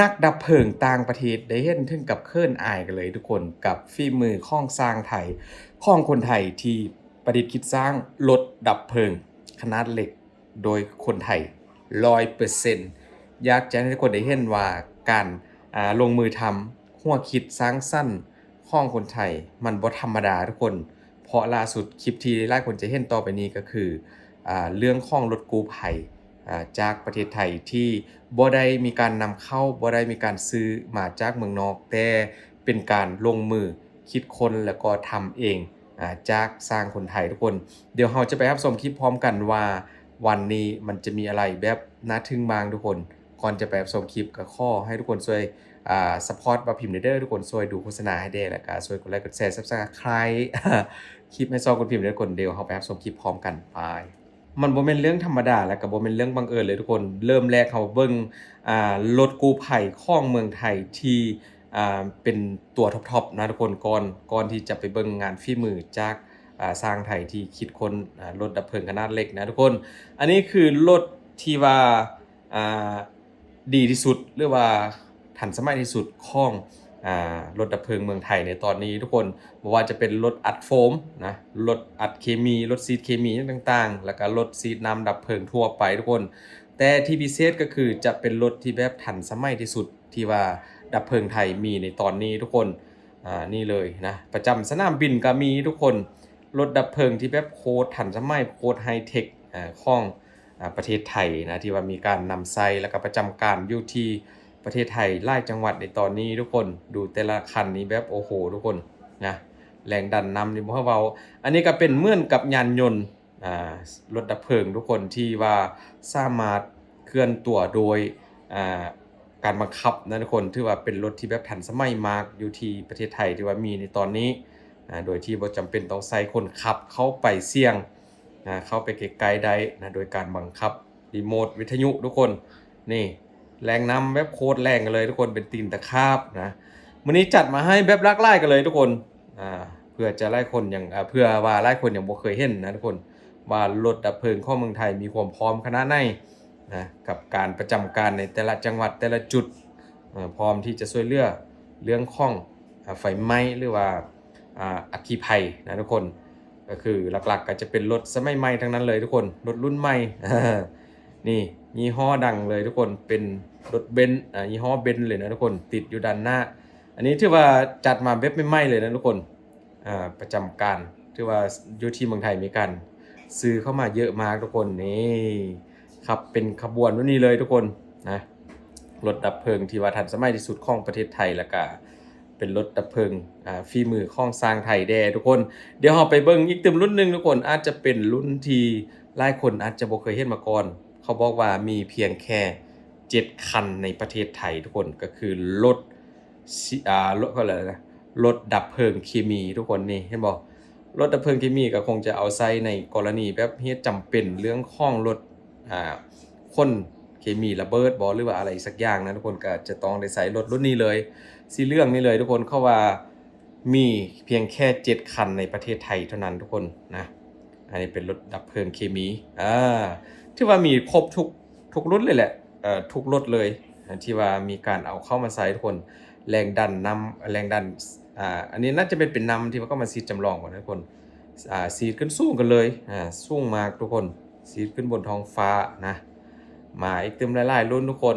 ນັກດັບເພີງຕ່າງປະເທດໄດ້ເຫັນເຖິງກັບເຂີນອາຍກັນເລີຍທຸກຄົນ ກັບຝີມືຂອງຊ່າງໄທ ຂອງຄົນໄທທີ່ປະດິດຄິດສ້າງລົດດັບເພີງຂະໜາດເລັກໂດຍຄົນໄທຮ້ອຍເປີເຊັນ. ຢາກຈະໃຫ້ທຸກຄົນໄດ້ເຫັນວ່າການ ອ່າ ລົງມືທຳ ຫົວຄິດສ້າງສັນຂອງຄົນໄທມັນບໍ່ທຳມະດາທຸກຄົນ. ເພາະລ່າສຸດຄລິບທີ່ຫຼາຍຄົນຈະເຫັນຕໍ່ໄປນີ້ກໍຄື ອ່າ ເລື່ອງຂອງລົດກູ້ໄພ ອ່າ ຈາກປະເທດໄທທີ່ບໍ່ໄດ້ມີການນຳເຂົ້າ ບໍ່ໄດ້ມີການຊື້ມາຈາກເມືອງນອກ ແຕ່ເປັນການລົງມືຄິດຄົ້ນ ແລ້ວກໍທຳເອງ ອ່າ ຈາກຊ່າງຄົນໄທທຸກຄົນ. ດຽວເຮົາຈະໄປຮັບຊົມຄລິບພ້ອມກັນວ່າວັນນີ້ມັນຈະມີອະໄລແບບໜ້າທຶ່ງບ້າງທຸກຄົນ. ກ່ອນຈະໄປຮັບຊົມຄລິບ ກໍຂໍໃຫ້ທຸກຄົນຊ່ວຍ ອ່າ ຊັບພອດບ່າວພິມແດ່ເດີ ທຸກຄົນຊ່ວຍດູໂຄສະນາໃຫ້ແດ່ ແລ້ວກໍຊ່ວຍກົດໄລກ໌ ກົດແຊ ຊັບສະໄຄຣບ໌ ຄລິບໃຫ້ຊ່ອງຄຸນພິມແດ່ທຸກຄົນ. ດຽວເຮົາໄປຮັບຊົມຄລິບພ້ອມກັນ ໄປ. ມັນບໍ່ແມ່ນເລື່ອງທຳມະດາ ແລະກໍບໍ່ແມ່ນເລື່ອງບັງເອີນເລີຍທຸກຄົນ. ເລີ່ມແລກເຮົາເບິ່ງ ອ່າ ລົດກູ້ໄພຂອງເມືອງໄທທີ່ ອ່າ ເປັນຕົວທັອບໆນະທຸກຄົນ ກ່ອນ ກ່ອນທີ່ຈະໄປເບິ່ງງານຝີມືຈາກ ອ່າ ຊ່າງໄທທີ່ຄິດຄົ້ນ ອ່າ ລົດດັບເພີງຂະໜາດເລັກນະທຸກຄົນ. ອັນນີ້ຄືລົດທີ່ວ່າ ອ່າ ດີທີ່ສຸດ ຫຼືວ່າທັນສະໄໝທີ່ສຸດຂອງ ອ່າ ລົດດັບເພີງເມືອງໄທໃນຕອນນີ້ທຸກຄົນ. ບໍ່ວ່າຈະເປັນລົດອັດໂຟມນະ, ລົດອັດເຄມີ, ລົດສີດເຄມີຫຍັງຕ່າງໆ ແລ້ວກະລົດສີດນ້ຳດັບເພີງທົ່ວໄປທຸກຄົນ. ແຕ່ທີ່ພິເສດກໍຄືຈະເປັນລົດທີ່ແບບທັນສະໄໝທີ່ສຸດທີ່ວ່າດັບເພີງໄທມີໃນຕອນນີ້ທຸກຄົນ. ອ່າ ນີ້ເລີຍນະ, ປະຈຳສະໜາມບິນກໍມີທຸກຄົນ. ລົດດັບເພີງທີ່ແບບໂຄດທັນສະໄໝ, ໂຄດໄຮເທັກ ອ່າ ຂອງ ອ່າ ປະເທດໄທນະ ທີ່ວ່າມີການນຳໃຊ້ ແລ້ວກໍປະຈຳການຢູ່ທີ່ປະເທດໄທຫຼາຍຈັງຫວັດໃນຕອນນີ້ທຸກຄົນ. ດູແຕ່ລະຄັນນີ້ແບບ ໂອ້ໂຫ ທຸກຄົນນະ, ແຮງດັນນ້ຳນີ້ບໍ່ໃຫ້ເວົ້າ. ອັນນີ້ກໍເປັນເໝືອນກັບຍານຍົນ ອ່າ ລົດດັບເພີງທຸກຄົນ ທີ່ວ່າສາມາດເຄື່ອນຕົວໂດຍ ອ່າ ການບັງຄັບນະທຸກຄົນ. ຖືວ່າເປັນລົດທີ່ແບບທັນສະໄໝມາກຢູ່ທີ່ປະເທດໄທ ທີ່ວ່າມີໃນຕອນນີ້ ອ່າ ໂດຍທີ່ບໍ່ຈຳເປັນຕ້ອງໃຊ້ຄົນຂັບເຂົ້າໄປສ່ຽງ ນະ ເຂົ້າໄປໃກ້ໆໄດ້ນະ ໂດຍການບັງຄັບຣີໂມດວິທະຍຸທຸກຄົນ. ນີ້ ແຮງນ້ຳແບບໂຄດແຮງກັນເລີຍທຸກຄົນ, ເປັນຕີນຕະຂາບນະ. ມື້ນີ້ຈັດມາໃຫ້ແບບຫຼາກຫຼາຍກັນເລີຍທຸກຄົນ ອ່າ ເພື່ອຈະຫຼາຍຄົນຍັງ ອ່າ ເພື່ອວ່າຫຼາຍຄົນຍັງບໍ່ເຄີຍເຫັນນະທຸກຄົນ ວ່າລົດດັບເພີງຂອງເມືອງໄທມີຄວາມພ້ອມຂະໜາດໃດນະ ກັບການປະຈຳການໃນແຕ່ລະຈັງຫວັດ ແຕ່ລະຈຸດ ເອີ ພ້ອມທີ່ຈະຊ່ວຍເຫຼືອເລື່ອງຂອງ ອາ ໄຟໄໝ້ ຫຼືວ່າ ອາ ອັກຄີໄພນະທຸກຄົນ. ກໍຄືຫຼັກໆກໍຈະເປັນລົດສະໄໝໃໝ່ທັງນັ້ນເລີຍທຸກຄົນ, ລົດລຸ້ນໃໝ່ ນີ້ ຍີ່ຫໍ້ດັງເລີຍທຸກຄົນ, ເປັນລົດເບັນ ອາ ຍີ່ຫໍ້ເບັນເລີຍນະທຸກຄົນ, ຕິດຢູ່ດ້ານໜ້າ. ອັນນີ້ຖືວ່າຈັດມາແບບໃໝ່ໆເລີຍນະທຸກຄົນ. ອ່າ ປະຈຳການ ຖືວ່າຢູ່ທີ່ເມືອງໄທມີການຊື້ເຂົ້າມາເຍອະມາກທຸກຄົນ. ນີ້ ຂັບເປັນຂະບວນແບບນີ້ເລີຍທຸກຄົນນະ, ລົດດັບເພີງທີ່ວ່າທັນສະໄໝທີ່ສຸດຂອງປະເທດໄທ ແລ້ວກະເປັນລົດດັບເພີງ ອ່າ ຝີມືຂອງຊ່າງໄທແດ່ທຸກຄົນ. ດຽວເຮົາໄປເບິ່ງອີກຕື່ມລຸ້ນໜຶ່ງທຸກຄົນ, ອາດຈະເປັນລຸ້ນທີ່ຫຼາຍຄົນອາດຈະບໍ່ເຄີຍເຫັນມາກ່ອນ. ເຂົາບອກວ່າມີພຽງແຄ່ເຈັດຄັນໃນປະເທດໄທທຸກຄົນ, ກໍຄືລົດ ຊິ ອ່າ ລົດ ເຂົາເອີ້ນວ່າ ລົດດັບເພີງເຄມີທຸກຄົນ. ນີ້ເຫັນບໍ່? ລົດດັບເພີງເຄມີກໍຄົງຈະເອົາໃຊ້ໃນກໍລະນີແບບເຫດຈຳເປັນເລື່ອງຂອງລົດ ອ່າ ຂົນເຄມີລະເບີດບໍ ຫຼືວ່າອະໄລສັກຢ່າງນະທຸກຄົນ, ກໍຈະຕ້ອງໄດ້ໃຊ້ລົດລຸ້ນນີ້ເລີຍ, ສີເຫຼືອງນີ້ເລີຍທຸກຄົນ. ເຂົາວ່າມີພຽງແຄ່ເຈັດຄັນໃນປະເທດໄທເທົ່ານັ້ນທຸກຄົນນະ. ອັນນີ້ເປັນລົດດັບເພີງເຄມີ ອ່າ ຖືວ່າມີຄົບທຸກ ທຸກລຸ້ນເລີຍແຫຼະ ເອີ ທຸກລົດເລີຍ ທີ່ວ່າມີການເອົາເຂົ້າມາໃຊ້ທຸກຄົນ. ແຮງດັນນ້ຳ ແຮງດັນ ອ່າ ອັນນີ້ໜ້າຈະເປັນ ເປັນນ້ຳທີ່ວ່າເຂົາມາສີດຈຳລອງບໍ່ນະທຸກຄົນ. ອ່າ ສີດຂຶ້ນສູງກັນເລີຍ ອ່າ ສູງມາກທຸກຄົນ, ສີດຂຶ້ນບົນທ້ອງຟ້ານະ. ມາອີກຕື່ມຫຼາຍໆລຸ້ນທຸກຄົນ,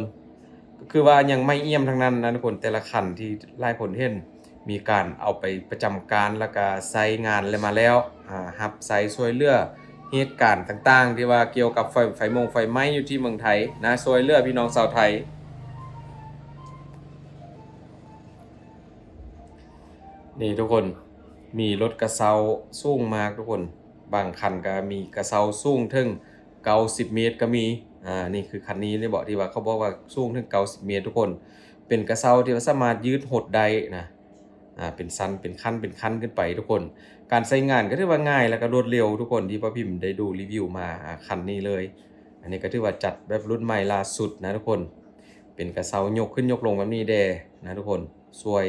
ກໍຄືວ່າຍັງໃໝ່ອ່ຽມທັງນັ້ນນະທຸກຄົນ. ແຕ່ລະຄັນທີ່ຫຼາຍຄົນເຫັນ ມີການເອົາໄປປະຈຳການ ແລ້ວກະໃຊ້ງານແລ້ວມາແລ້ວ ອາ ຮັບໃຊ້ຊ່ວຍເຫຼືອເຫດການຕ່າງໆ ທີ່ວ່າກ່ຽວກັບໄຟ ໄຟມົງໄຟໄໝ້ຢູ່ທີ່ເມືອງໄທນະ, ຊ່ວຍເຫຼືອພີ່ນ້ອງຊາວໄທ. ນີ້ທຸກຄົນ, ມີລົດກະເຊົາສູງມາກທຸກຄົນ, ບາງຄັນກະມີກະເຊົາສູງເຖິງເກົ້າສິບເມດກະມີ. ອາ ນີ້ຄືຄັນນີ້ເລີຍເບາະ ທີ່ວ່າເຂົາບອກວ່າສູງເຖິງເກົ້າສິບເມດທຸກຄົນ, ເປັນກະເຊົາທີ່ວ່າສາມາດຍືດຫົດໄດ້ນະ. ອ່າ ເປັນຊັ້ນ ເປັນຂັ້ນ ເປັນຂັ້ນຂຶ້ນໄປທຸກຄົນ. ການໃຊ້ງານກໍຖືວ່າງ່າຍ ແລ້ວກໍລວດເລັວທຸກຄົນ ທີ່ປ້າພິມໄດ້ດູຣີວິວມາ. ອ່າ ຄັນນີ້ເລີຍ, ອັນນີ້ກໍຖືວ່າຈັດແບບລຸ້ນໃໝ່ລ່າສຸດນະທຸກຄົນ. ເປັນກະເຊົາຍົກຂຶ້ນຍົກລົງແບບນີ້ແດ່ນະທຸກຄົນ, ຊ່ວຍ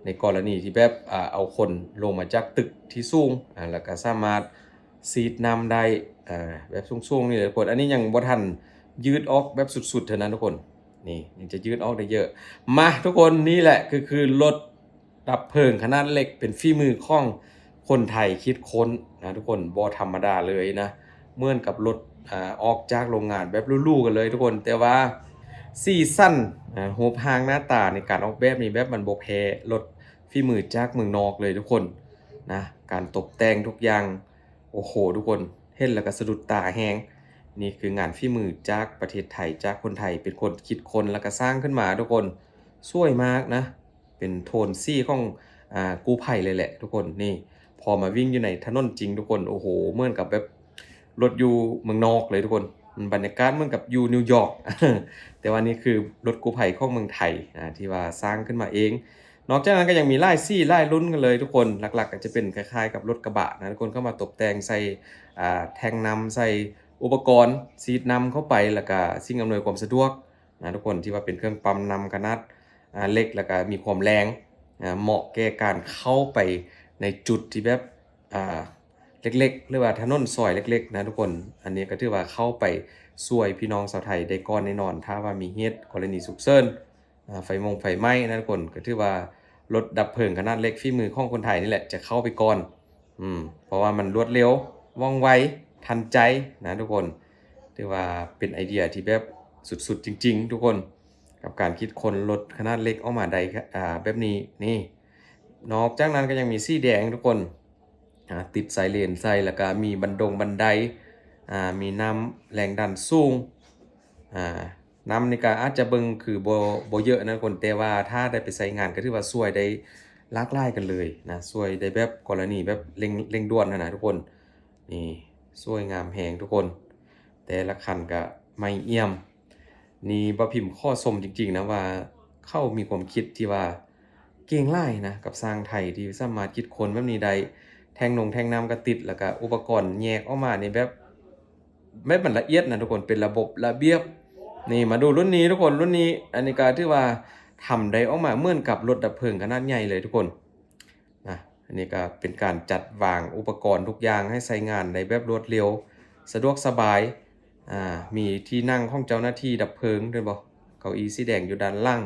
ໃນກໍລະນີທີ່ແບບ ອ່າ ເອົາຄົນລົງມາຈາກຕຶກທີ່ສູງ ອ່າ ແລ້ວກໍສາມາດສີດນ້ຳໄດ້ ອ່າ ແບບສູງໆນີ້ເລີຍທຸກຄົນ. ອັນນີ້ຍັງບໍ່ທັນຍືດອອກແບບສຸດໆເທື່ອນະທຸກຄົນ. ນີ້ ຍັງຈະຢືດອອກໄດ້ເຍີະ. ມາທຸກຄົນ, ນີ້ແຫຼະຄື ຄືລົດດັບເພີງຂະໜາດເລັກ ເປັນຝີມືຂອງຄົນໄທຄິດຄົ້ນນະທຸກຄົນ, ບໍ່ທຳມະດາເລີຍນະ. ເໝືອນກັບລົດ ອາ ອອກຈາກໂລງງານແບບຫຼູໆກັນເລີຍທຸກຄົນ, ແຕ່ວ່າສີສັນ ອາ ຮູບຮ່າງໜ້າຕາໃນການອອກແບບນີ້ ແບບມັນບໍ່ແພ້ລົດ ຝີມືຈາກເມືອງນອກເລີຍທຸກຄົນນະ. ການຕົບແຕ່ງທຸກຢ່າງ ໂອ້ໂຫ ທຸກຄົນ ເຫັນແລ້ວກໍສະດຸດຕາແຮງ. ນີ້ຄືງານຝີມືຈາກປະເທດໄທ ຈາກຄົນໄທເປັນຄົນຄິດຄົ້ນ ແລ້ວກໍສ້າງຂຶ້ນມາທຸກຄົນ. ສວຍມາກນະ, ເປັນໂທນສີຂອງ ອາ ກູ້ໄພເລີຍແຫຼະທຸກຄົນ. ນີ້ ພໍມາວິ່ງຢູ່ໃນຖະໜົນຈິງທຸກຄົນ ໂອ້ໂຫ ເໝືອນກັບແບບລົດຢູ່ເມືອງນອກເລີຍທຸກຄົນ, ບັນຍາກາດເໝືອນກັບຢູ່ນິວຢອກ ແຕ່ວ່ານີ້ຄືລົດກູ້ໄພຂອງເມືອງໄທ ອາ ທີ່ວ່າສ້າງຂຶ້ນມາເອງ. ນອກຈາກນັ້ນກໍຍັງມີຫຼາຍສີຫຼາຍລຸ້ນກັນເລີຍທຸກຄົນ, ຫຼັກໆກໍຈະເປັນຄ້າຍໆກັບລົດກະບະນະທຸກຄົນ, ເຂົ້າມາຕົບແຕ່ງໃສ່ ອາ ແທ່ງນ້ຳ ໃສ່ອຸປະກອນສີດນ້ຳເຂົ້າໄປ ແລ້ວກໍສິ່ງອຳນວຍຄວາມສະດວກນະທຸກຄົນ ທີ່ວ່າເປັນເຄື່ອງປ້ຳນ້ຳຂະໜາດ ອາ ເລັກ ແລ້ວກໍມີຄວາມແຮງ ອາ ເໝາະແກ່ການເຂົ້າໄປໃນຈຸດທີ່ແບບ ອາ ເລັກໆ ຫຼືວ່າຖະໜົນຊອຍເລັກໆນະທຸກຄົນ. ອັນນີ້ກໍຖືວ່າເຂົ້າໄປຊ່ວຍພີ່ນ້ອງຊາວໄທໄດ້ກ່ອນແນ່ນອນ ຖ້າວ່າມີເຫດກໍລະນີສຸກເສີນ ອາ ໄຟມົງໄຟໄໝ້ນະທຸກຄົນ, ກໍຖືວ່າລົດດັບເພີງຂະໜາດເລັກຝີມືຂອງຄົນໄທນີ້ແຫຼະຈະເຂົ້າໄປກ່ອນ ອືມ ເພາະວ່າມັນລວດເລັວ ວ່ອງໄວ ທັນໃຈນະທຸກຄົນ. ຖືວ່າເປັນໄອເດຍທີ່ແບບສຸດໆຈິງໆທຸກຄົນ ກັບການຄິດຄົ້ນລົດຂະໜາດເລັກອອກມາໄດ້ ອາ ແບບນີ້. ນີ້ ນອກຈາກນັ້ນກໍຍັງມີສີແດງທຸກຄົນ ອາ ຕິດໄຊເຣນໃສ່ ແລ້ວກໍມີບັນດົງບັນໄດ ອາ ມີນ້ຳແຮງດັນສູງ ອາ ນ້ຳນີ້ກໍອາດຈະເບິ່ງຄືບໍ່ ບໍ່ເຍີະນະທຸກຄົນ, ແຕ່ວ່າຖ້າໄດ້ໄປໃຊ້ງານກໍຖືວ່າຊ່ວຍໄດ້ຫຼາກຫຼາຍກັນເລີຍນະ, ຊ່ວຍໄດ້ແບບກໍລະນີແບບເລັ່ງ ເລັ່ງດ່ວນຫັ້ນນະທຸກຄົນ. ນີ້ ສວຍງາມແຮງທຸກຄົນ, ແຕ່ລະຄັນກໍໃໝ່ອ່ຽມ. ນີ້ບ່າວພິມຂໍຊົມຈິງໆນະວ່າ ເຂົາມີຄວາມຄິດທີ່ວ່າເກັ່ງຫຼາຍນະ ກັບຊ່າງໄທທີ່ສາມາດຄິດຄົ້ນແບບນີ້ໄດ້. ແທ່ງນົງແທ່ງນ້ຳກໍຕິດ ແລ້ວກໍອຸປະກອນແຍກອອກມານີ້ແບບ ແບບມັນລະອຽດນະທຸກຄົນ, ເປັນລະບົບລະບຽບ. ນີ້ມາດູລຸ້ນນີ້ທຸກຄົນ, ລຸ້ນນີ້ ອັນນີ້ກໍຖືວ່າທຳໄດ້ອອກມາເໝືອນກັບລົດດັບເພີງຂະໜາດໃຫຍ່ເລີຍທຸກຄົນນະ. ອັນນີ້ກໍເປັນການຈັດວາງອຸປະກອນທຸກຢ່າງໃຫ້ໃຊ້ງານໄດ້ແບບລວດເລັວ ສະດວກສະບາຍ. ອາ ມີທີ່ນັ່ງຂອງເຈົ້າໜ້າທີ່ດັບເພີງ ເຫັນບໍ່? ເກົ້າອີ່ສີແດງຢູ່ດ້ານຫຼັງ.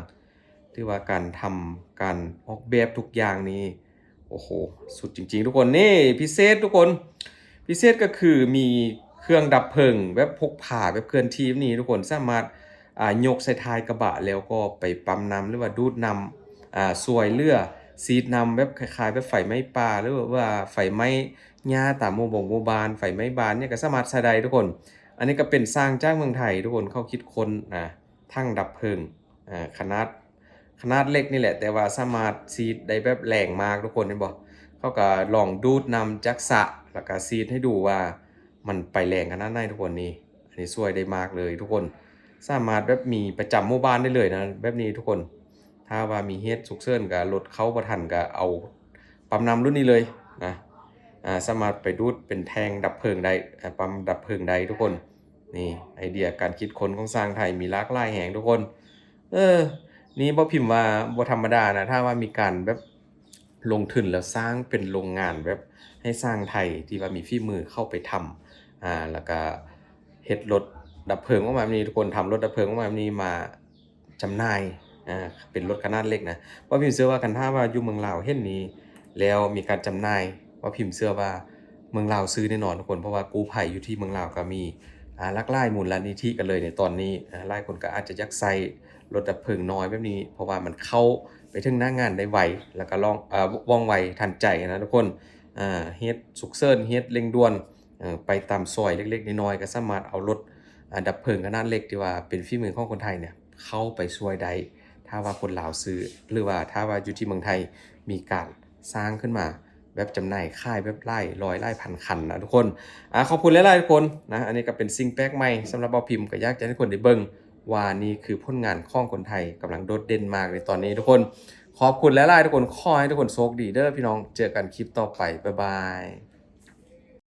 ຖືວ່າການທຳ ການອອກແບບທຸກຢ່າງນີ້ ໂອ້ໂຫ ສຸດຈິງໆທຸກຄົນ. ນີ້ພິເສດທຸກຄົນ, ພິເສດກໍຄືມີເຄື່ອງດັບເພີງແບບພົກພາ ແບບເຄື່ອນທີ່ແບບນີ້ທຸກຄົນ, ສາມາດ ອາ ຍົກໃສ່ທ້າຍກະບະ ແລ້ວກໍໄປປ້ຳນ້ຳ ຫຼືວ່າດູດນ້ຳ ອາ ຊ່ວຍເຫຼືອ ສີດນ້ຳແບບຄ້າຍໆແບບໄຟໄໝ້ປ່າ ຫຼືວ່າໄຟໄໝ້ຫຍ້າຕາມໝູ່ບົງໝູ່ບ້ານ, ໄຟໄໝ້ບ້ານນີ້ກໍສາມາດໃຊ້ໄດ້ທຸກຄົນ. ອັນນີ້ກໍເປັນຊ່າງຈາກເມືອງໄທທຸກຄົນ ເຂົາຄິດຄົ້ນ ອາ ຖັງດັບເພີງ ອາ ຂະໜາດ ຂະໜາດເລັກນີ້ແຫຼະ ແຕ່ວ່າສາມາດສີດໄດ້ແບບແຮງມາກທຸກຄົນ, ເຫັນບໍ່? ເຂົາກໍລອງດູດນ້ຳຈາກສະ ແລ້ວກໍສີດໃຫ້ດູວ່າມັນໄປແຮງຂະໜາດໃດທຸກຄົນ. ນີ້ ອັນນີ້ຊ່ວຍໄດ້ມາກເລີຍທຸກຄົນ, ສາມາດແບບມີປະຈຳໝູ່ບ້ານໄດ້ເລີຍນະ ແບບນີ້ທຸກຄົນ. ຖ້າວ່າມີເຫດສຸກເສີນ ກໍລົດເຂົ້າບໍ່ທັນ ກໍເອົາປ້ຳນ້ຳລຸ້ນນີ້ເລີຍນະ, ອາ ສາມາດໄປດູດເປັນແທ່ງດັບເພີງໄດ້ ອາ ປ້ຳດັບເພີງໄດ້ທຸກຄົນ. ນີ້ ໄອເດຍການຄິດຄົ້ນຂອງຊ່າງໄທມີຫຼາກຫຼາຍແຮງທຸກຄົນ. ເອີ ນີ້ບ່າວພິມວ່າບໍ່ທຳມະດານະ, ຖ້າວ່າມີການແບບລົງທຶນແລ້ວສ້າງເປັນໂລງງານແບບໃຫ້ຊ່າງໄທທີ່ວ່າມີຝີມືເຂົ້າໄປທຳ ອາ ແລ້ວກະເຮັດລົດດັບເພີງອອກມາແບບນີ້ທຸກຄົນ, ທຳລົດດັບເພີງອອກມາແບບນີ້ມາ ຈຳໜ່າຍ ອາ ເປັນລົດຂະໜາດເລັກນະ. ບ່າວພິມເຊື່ອວ່າ ຄັນຖ້າວ່າຢູ່ເມືອງລາວເຫັນນີ້ແລ້ວມີການຈຳໜ່າຍ, ບ່າວພິມເຊື່ອວ່າເມືອງລາວຊື້ແນ່ນອນທຸກຄົນ, ເພາະວ່າກູ້ໄພຢູ່ທີ່ເມືອງລາວກໍມີ ອາ ຫຼາກຫຼາຍມູນລະນິທິກັນເລີຍໃນຕອນນີ້. ອາ ຫຼາຍຄົນກໍອາດຈະຢາກໃຊ້ລົດດັບເພີງນ້ອຍແບບນີ້ ເພາະວ່າມັນເຂົ້າໄປເຖິງໜ້າງານໄດ້ໄວ ແລ້ວກໍລອງ ອາ ວ່ອງໄວທັນໃຈນະທຸກຄົນ. ອາ ເຫດສຸກເສີນ ເຫດເລັ່ງດ່ວນ ເອີ ໄປຕາມຊອຍເລັກໆນ້ອຍໆ ກໍສາມາດເອົາລົດ ອາ ດັບເພີງຂະໜາດເລັກທີ່ວ່າເປັນຝີມືຂອງຄົນໄທເນຍ ເຂົ້າໄປຊ່ວຍໄດ້ ຖ້າວ່າຄົນລາວຊື້ ຫຼືວ່າຖ້າວ່າຢູ່ທີ່ເມືອງໄທມີການສ້າງຂຶ້ນມາແບບຈຳໜ່າຍຂາຍແບບຫຼາຍຮ້ອຍຫຼາຍພັນຄັນນະທຸກຄົນ. ອາ ຂອບຄຸນຫຼາຍໆທຸກຄົນນະ, ອັນນີ້ກໍເປັນສິ່ງແປກໃໝ່ສຳລັບບ່າວພິມ, ກໍຢາກຈະໃຫ້ທຸກຄົນໄດ້ເບິ່ງວ່ານີ້ຄືຜົນງານຂອງຄົນໄທກຳລັງໂດດເດັ່ນມາກໃນຕອນນີ້ທຸກຄົນ. ຂອບຄຸນຫຼາຍໆທຸກຄົນ, ຂໍໃຫ້ທຸກຄົນໂຊກດີເດີພີ່ນ້ອງ, ເຈີກັນຄລິບຕໍ່ໄປ, ບາຍບາຍ.